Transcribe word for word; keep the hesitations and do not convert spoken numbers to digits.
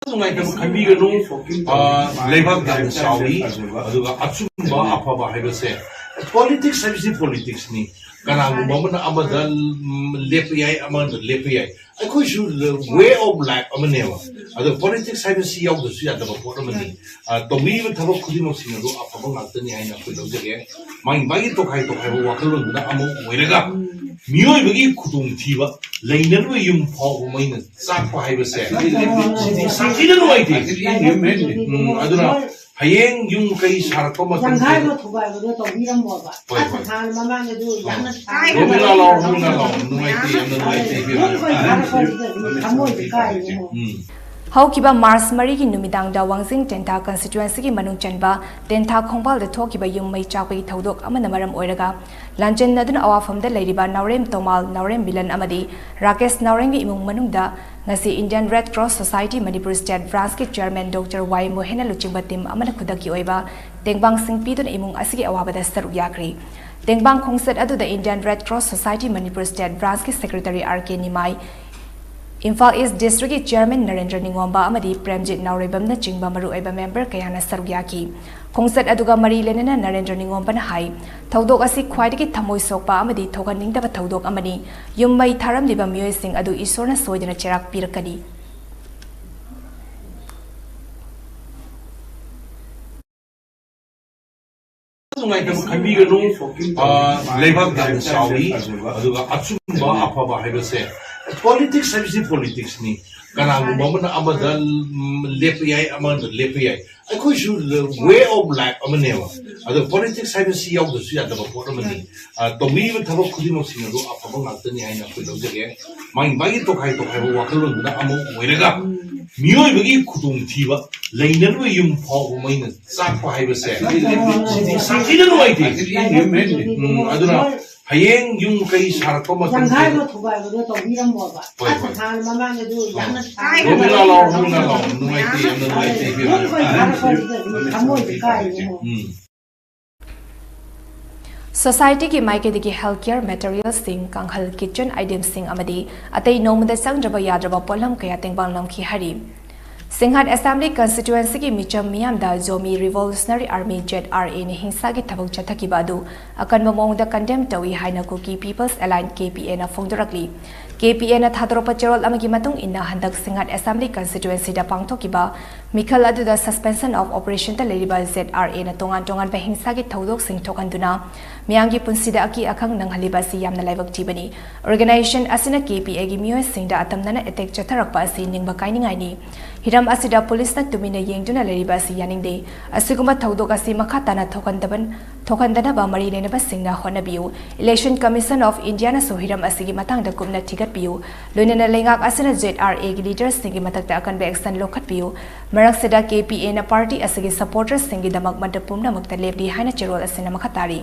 ꯅꯨꯡꯉꯥꯏꯇꯕ ꯈꯟꯕꯤꯒꯅꯨ꯫ ꯑ, ꯂꯩꯕꯥꯛ ꯌꯥꯝ ꯆꯥꯎꯏ, ꯑꯗꯨꯒ ꯑꯆꯨꯝꯕ ꯑꯐꯕ ꯍꯥꯏꯕꯁꯦ, ꯄꯣꯂꯤꯇꯤꯛꯁ ꯍꯥꯏꯕꯁꯤ ꯄꯣꯂꯤꯇꯤꯛꯁꯅꯤ꯫ ꯀꯅꯥꯒꯨꯝꯕ ꯑꯃꯅ ꯑꯃꯗ, ꯎꯝ, ꯂꯦꯞꯄ ꯌꯥꯏ, ꯑꯃꯅ ꯂꯦꯞꯄ ꯌꯥꯏ꯫ ꯑꯩꯈꯣꯏꯁꯨ way of life ꯑꯃꯅꯦꯕ꯫ ꯑꯗꯣ ꯄꯣꯂꯤꯇꯤꯛꯁ ꯍꯥꯏꯕꯁꯤ ꯌꯥꯎꯗ꯭ꯔꯁꯨ ꯌꯥꯗꯕ ꯄꯣꯠ ꯑꯃꯅꯤ꯫ ꯑ, ꯇꯧꯕꯤꯔꯤꯕ ꯊꯕꯛ ꯈꯨꯗꯤꯡꯃꯛꯁꯤꯡ ꯑꯗꯨ ꯑꯐꯕ ꯉꯥꯛꯇꯅꯤ ꯍꯥꯏꯅ ꯑꯩꯈꯣꯏ ꯂꯧꯖꯒꯦ꯫ ꯃꯥꯒꯤ, ꯃꯥꯒꯤ ꯇꯣꯈꯥꯏ ꯇꯣꯈꯥꯏꯕ ꯋꯥꯈꯜꯂꯣꯟꯗꯨꯅ ꯑꯃ ꯑꯣꯏꯔꯒ, ꯃꯤꯑꯣꯏꯕꯒꯤ ꯈꯨꯗꯣꯡꯊꯤꯕ, ꯂꯩꯅꯔꯤꯕ ꯌꯨꯝ ꯐꯥꯎꯕ ꯃꯩꯅ ꯆꯥꯛꯄ ꯍꯥꯏꯕꯁꯦ ꯁꯤꯗꯤ ꯁꯥꯊꯤꯅ ꯅꯨꯡꯉꯥꯏꯇꯦ꯫ ꯎꯝ, ꯑꯗꯨꯅ ꯍꯌꯦꯡ ꯌꯨꯝ ꯀꯩ ꯁꯥꯔꯛꯄ ꯃꯇꯝꯗ ꯌꯥꯡꯈꯥꯏ ꯑꯃ ꯊꯨꯒꯥꯏꯕꯗꯣ ꯇꯧꯕꯤꯔꯝꯃꯣꯕ꯫ ꯍꯣꯏ, ꯍꯣꯏ꯫ ꯁꯥꯊꯥꯅ ꯃꯃꯥꯡꯗ ꯑꯗꯨ ꯌꯥꯝꯅ ꯔꯣꯃꯤꯂꯥ ꯂꯥꯎ, ꯔꯣꯃꯤꯂꯥ ꯂꯥꯎ꯫ ꯅꯨꯡꯉꯥꯏꯇꯦ, ꯌꯥꯝꯅ ꯅꯨꯡꯉꯥꯏꯇꯦ, ꯏꯕꯦꯝꯃ꯫ ꯊꯃꯣꯏꯗ ꯀꯥꯏꯔꯦ꯫ ꯎꯝ꯫ ꯍꯧꯈꯤꯕ ꯃꯥꯔꯆ ꯃꯔꯤꯒꯤ ꯅꯨꯃꯤꯗꯥꯡꯗ ꯋꯥꯡꯖꯤꯡ ꯇꯦꯟꯊꯥ ꯀꯟꯁꯇꯤꯇ꯭ꯋꯦꯟꯁꯤꯒꯤ ꯃꯅꯨꯡ ꯆꯟꯕ ꯇꯦꯟꯊꯥ ꯈꯣꯡꯕꯥꯜꯗ ꯊꯣꯛꯈꯤꯕ ꯌꯨꯝ ꯃꯩ ꯆꯥꯛꯄꯒꯤ ꯊꯧꯗꯣꯛ ꯑꯃꯅ ꯃꯔꯝ ꯑꯣꯏꯔꯒ ꯂꯥꯟꯖꯦꯟꯅꯗꯨꯅ ꯑꯋꯥꯐꯝꯗ ꯂꯩꯔꯤꯕ ꯅꯥꯎꯔꯦꯝ ꯇꯣꯃꯥꯜ, ꯅꯥꯎꯔꯦꯝ ꯃꯤꯂꯟ ꯑꯃꯗꯤ ꯔꯥꯀꯦꯁ ꯅꯥꯎꯔꯦꯝꯒꯤ ꯏꯃꯨꯡ ꯃꯅꯨꯡꯗ ꯉꯁꯤ Indian Red Cross Society Manipur State Branchꯀꯤ Chairman Doctor ꯋꯥꯏ ꯃꯣꯍꯦꯟꯅ ꯂꯨꯆꯤꯡꯕ team ꯑꯃꯅ ꯈꯨꯗꯛꯀꯤ ꯑꯣꯏꯕ ꯇꯦꯡꯕꯥꯡꯁꯤꯡ ꯄꯤꯗꯨꯅ ꯏꯃꯨꯡ ꯑꯁꯤꯒꯤ ꯑꯋꯥꯕꯗ ꯁꯔꯨꯛ ꯌꯥꯈ꯭ꯔꯤ꯫ ꯇꯦꯡꯕꯥꯡ ꯈꯣꯡꯆꯠ ꯑꯗꯨꯗ Indian Red Cross Society Manipur State Branchꯀꯤ Secretary R K Nimai, Imphal East Districtꯀꯤ Chairman ꯅꯔꯦꯟꯗ꯭ꯔ ꯅꯤꯉꯣꯝꯕ ꯑꯃꯗꯤ ꯄ꯭ꯔꯦꯝꯖꯤꯠ ꯅꯥꯎꯔꯦꯝꯕꯝꯅꯆꯤꯡꯕ ꯃꯔꯨꯑꯣꯏꯕ member ꯀꯌꯥꯅ ꯁꯔꯨꯛ ꯌꯥꯈꯤ꯫ ꯈꯣꯡꯆꯠ ꯑꯗꯨꯒ ꯃꯔꯤ ꯂꯩꯅꯅ ꯅꯔꯦꯟꯗ꯭ꯔ ꯅꯤꯉꯣꯝꯕꯅ ꯍꯥꯏ, ꯊꯧꯗꯣꯛ ꯑꯁꯤ ꯈ꯭ꯋꯥꯏꯗꯒꯤ ꯊꯃꯣꯏ ꯁꯣꯛꯄ ꯑꯃꯗꯤ ꯊꯣꯛꯍꯟꯅꯤꯡꯗꯕ ꯊꯧꯗꯣꯛ ꯑꯃꯅꯤ꯫ ꯌꯨꯝ ꯃꯩ ꯊꯥꯔꯝꯂꯤꯕ ꯃꯤꯑꯣꯏꯁꯤꯡ ꯑꯗꯨ ꯏꯁꯣꯔꯅ ꯁꯣꯏꯗꯅ ꯆꯩꯔꯥꯛ ꯄꯤꯔꯛꯀꯅꯤ꯫ ꯅꯨꯡꯉꯥꯏꯇꯕ ꯈꯟꯕꯤꯒꯅꯨ꯫ ꯑ, ꯂꯩꯕꯥꯛ ꯌꯥꯝ ꯆꯥꯎꯏ, ꯑꯗꯨꯒ ꯑꯆꯨꯝꯕ ꯑꯐꯕ ꯍꯥꯏꯕꯁꯦ, ꯄꯣꯂꯤꯇꯤꯛꯁ ꯍꯥꯏꯕꯁꯤ ꯄꯣꯂꯤꯇꯤꯛꯁꯅꯤ꯫ ꯀꯅꯥꯒꯨꯝꯕ ꯑꯃꯅ ꯑꯃꯗ, ꯎꯝ, ꯂꯦꯞꯄ ꯌꯥꯏ, ꯑꯃꯅ ꯂꯦꯞꯄ ꯌꯥꯏ꯫ ꯑꯩꯈꯣꯏꯁꯨ way of life ꯑꯃꯅꯦꯕ꯫ ꯑꯗꯣ ꯄꯣꯂꯤꯇꯤꯛꯁ ꯍꯥꯏꯕꯁꯤ ꯌꯥꯎꯗ꯭ꯔꯁꯨ ꯌꯥꯗꯕ ꯄꯣꯠ ꯑꯃꯅꯤ꯫ ꯑ, ꯇꯧꯕꯤꯔꯤꯕ ꯊꯕꯛ ꯈꯨꯗꯤꯡꯃꯛꯁꯤꯡ ꯑꯗꯨ ꯑꯐꯕ ꯉꯥꯛꯇꯅꯤ ꯍꯥꯏꯅ ꯑꯩꯈꯣꯏ ꯂꯧꯖꯒꯦ꯫ ꯃꯥꯒꯤ, ꯃꯥꯒꯤ ꯇꯣꯈꯥꯏ ꯇꯣꯈꯥꯏꯕ ꯋꯥꯈꯜꯂꯣꯟꯗꯨꯅ ꯑꯃ ꯑꯣꯏꯔꯒ, ꯃꯤꯑꯣꯏꯕꯒꯤ ꯈꯨꯗꯣꯡꯊꯤꯕ, ꯂꯩꯅꯔꯤꯕ ꯌꯨꯝ ꯐꯥꯎꯕ ꯃꯩꯅ ꯆꯥꯛꯄ ꯍꯥꯏꯕꯁꯦ ꯁꯤꯗꯤ ꯁꯥꯊꯤꯅ ꯅꯨꯡꯉꯥꯏꯇꯦ꯫ ꯎꯝ, ꯑꯗꯨꯅ ꯍꯌꯦꯡ ꯌꯨꯝ ꯀꯩ ꯁꯥꯔꯛꯄ ꯃꯇꯝꯗ ꯌꯥꯡꯈꯥꯏ ꯑꯃ ꯊꯨꯒꯥꯏꯕꯗꯣ ꯇꯧꯕꯤꯔꯝꯃꯣꯕ꯫ ꯍꯣꯏ, ꯍꯣꯏ꯫ ꯁꯥꯊꯥꯅ ꯃꯃꯥꯡꯗ ꯑꯗꯨ ꯌꯥꯝꯅ ꯔꯣꯃꯤꯂꯥ ꯂꯥꯎ, ꯔꯣꯃꯤꯂꯥ ꯂꯥꯎ꯫ ꯅꯨꯡꯉꯥꯏꯇꯦ, ꯌꯥꯝꯅ ꯅꯨꯡꯉꯥꯏꯇꯦ, ꯏꯕꯦꯝꯃ꯫ ꯌꯨꯝ ꯀꯩ ꯁꯥꯔꯛꯄꯗꯨꯗꯗꯤ ꯊꯃꯣꯏꯗꯤ ꯀꯥꯏꯔꯦ꯫ ꯎꯝ꯫ Societyꯒꯤ ꯃꯥꯏꯀꯩꯗꯒꯤ health care materialꯁꯤꯡ, ꯀꯥꯡꯈꯜ, kitchen itemꯁꯤꯡ ꯑꯃꯗꯤ ꯑꯇꯩ ꯅꯣꯡꯃꯗ ꯆꯪꯗ꯭ꯔꯕ ꯌꯥꯗ꯭ꯔꯕ ꯄꯣꯠꯂꯝ ꯀꯌꯥ ꯇꯦꯡꯕꯥꯡꯂꯝꯈꯤ ꯍꯥꯏꯔꯤ꯫ ꯁꯤꯡꯍꯠ Assembly Constituencyꯒꯤ ꯃꯤꯆꯝ ꯃꯤꯌꯥꯝꯗ Zomi Revolutionary Army, ZRAꯅ ꯍꯤꯡꯁꯥꯒꯤ ꯊꯕꯛ ꯆꯠꯊꯈꯤꯕ ꯑꯗꯨ ꯑꯀꯟꯕ ꯃꯑꯣꯡꯗ condemn ꯇꯧꯏ ꯍꯥꯏꯅ Kuki People's Alliance, KPAꯅ ꯐꯣꯡꯗꯣꯔꯛꯂꯤ꯫ KPAꯅ ꯊꯥꯗꯣꯔꯛꯄ ꯆꯦꯔꯣꯜ ꯑꯃꯒꯤ ꯃꯇꯨꯡ ꯏꯟꯅ, ꯍꯟꯗꯛ ꯁꯤꯡꯍꯠ Assembly Constituencyꯗ ꯄꯥꯡꯊꯣꯛꯈꯤꯕ ꯃꯤꯈꯜ ꯑꯗꯨꯗ Suspension of Operationꯗ ꯂꯩꯔꯤꯕ ZRAꯅ ꯇꯣꯉꯥꯟ ꯇꯣꯉꯥꯟꯕ ꯍꯤꯡꯁꯥꯒꯤ ꯊꯧꯗꯣꯛꯁꯤꯡ ꯊꯣꯛꯍꯟꯗꯨꯅ ꯃꯤꯌꯥꯝꯒꯤ ꯄꯨꯟꯁꯤꯗ ꯑꯀꯤ ꯑꯈꯪ ꯅꯪꯍꯜꯂꯤꯕ ꯑꯁꯤ ꯌꯥꯝꯅ ꯂꯥꯏꯕꯛ ꯊꯤꯕꯅꯤ꯫ Organization ꯑꯁꯤꯅ KPAꯒꯤ ꯃꯤꯑꯣꯏꯁꯤꯡꯗ ꯑꯇꯝꯅꯅ attack ꯆꯠꯊꯔꯛꯄ ꯑꯁꯤ ꯅꯤꯡꯕ ꯀꯥꯏꯅꯤꯡꯉꯥꯏꯅꯤ꯫ ꯍꯤꯔꯝ ꯑꯁꯤꯗ ꯄꯨꯂꯤꯁꯅ ꯇꯨꯃꯤꯟꯅ ꯌꯦꯡꯗꯨꯅ ꯂꯩꯔꯤꯕ ꯑꯁꯤ ꯌꯥꯅꯤꯡꯗꯦ꯫ ꯑꯁꯤꯒꯨꯝꯕ ꯊꯧꯗꯣꯛ ꯑꯁꯤ ꯃꯈꯥ ꯇꯥꯅ ꯊꯣꯛꯍꯟꯗꯕ ꯊꯣꯛꯍꯟꯗꯅꯕ ꯃꯔꯤ ꯂꯩꯅꯕꯁꯤꯡꯅ ꯍꯣꯠꯅꯕꯤꯌꯨ꯫ Election Commission of Indiaꯅꯁꯨ ꯍꯤꯔꯝ ꯑꯁꯤꯒꯤ ꯃꯇꯥꯡꯗ ꯀꯨꯞꯅ ꯊꯤꯒꯠꯄꯤꯌꯨ꯫ ꯂꯣꯏꯅꯅ ꯂꯩꯉꯥꯛ ꯑꯁꯤꯅ ZRAꯒꯤ leaderꯁꯤꯡꯒꯤ ꯃꯊꯛꯇ ꯑꯀꯟꯕ action ꯂꯧꯈꯠꯄꯤꯌꯨ꯫ ꯃꯔꯛꯁꯤꯗ KPAꯅ party ꯑꯁꯤꯒꯤ supporterꯁꯤꯡꯒꯤꯗꯃꯛ ꯃꯇꯝ ꯄꯨꯝꯅꯃꯛꯇ ꯂꯦꯞꯂꯤ ꯍꯥꯏꯅ ꯆꯦꯔꯣꯜ ꯑꯁꯤꯅ ꯃꯈꯥ ꯇꯥꯔꯤ꯫